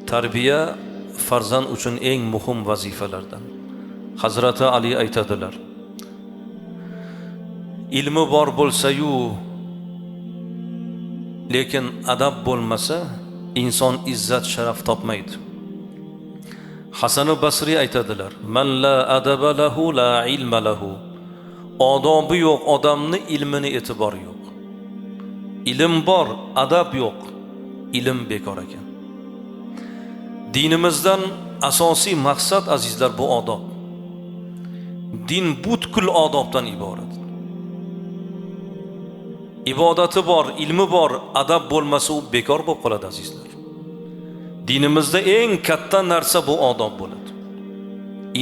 Tarbiya farzand uchun eng muhim vazifalardan. Hazrati Ali aytadilar: ilmi bor bo'lsa-yu, lekin adab bo'lmasa, inson izzat sharaf topmaydi. Hasan Basriy aytadilar: Man la adaba lahu la ilma lahu. Odobi yo'q odamni ilmini e'tibori yo'q. Ilm bor, adab yo'q, ilm bekor ekan. Dinimizdan asosiy maqsad azizlar bu odob. Din butkul odobdan iborat. Ibodati bor, ilmi bor, adab bo'lmasa u bekor bo'lib qoladi azizlar. Dinimizda eng katta narsa bu odob bo'ladi.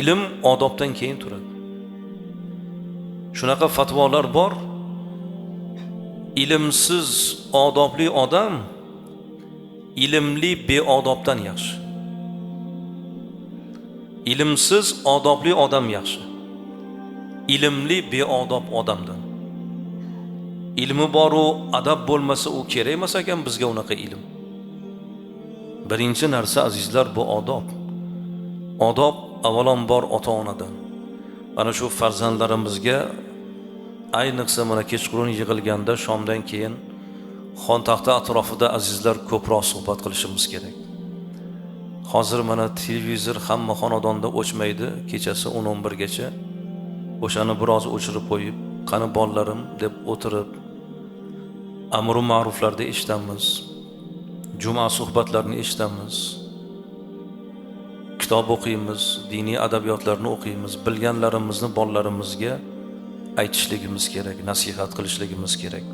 Ilm odobdan keyin turadi. Shunaqa fatvolar bor. Ilmsiz odobli odam ilmli beodobdan yaxshi. Ilmsiz odobli odam yaxshi, ilmli beodob odamdan. Ilmi bor-u adab bo'lmasa u kerak emas ekan bizga unaqa ilm. Birinchi narsa azizlar bu odob. Odob avvalambor ota-onadan. Mana shu farzandlarimizga ayniqsa mana kechqurun yig'ilganda shomdan keyin xontaxta atrofida azizlar ko'proq suhbat qilishimiz kerak. Hozir mana televizor hamma xonadonda o'chmaydi, kechasi 10-11 gacha. O'shani biroz o'chirib qo'yib, qani bolalarim deb o'tirib amru ma'ruflarda eshitamiz, juma suhbatlarini eshitamiz, kitob o'qiymiz, diniy adabiyotlarni o'qiymiz, bilganlarimizni bolalarimizga aytishligimiz kerak, nasihat qilishligimiz kerak.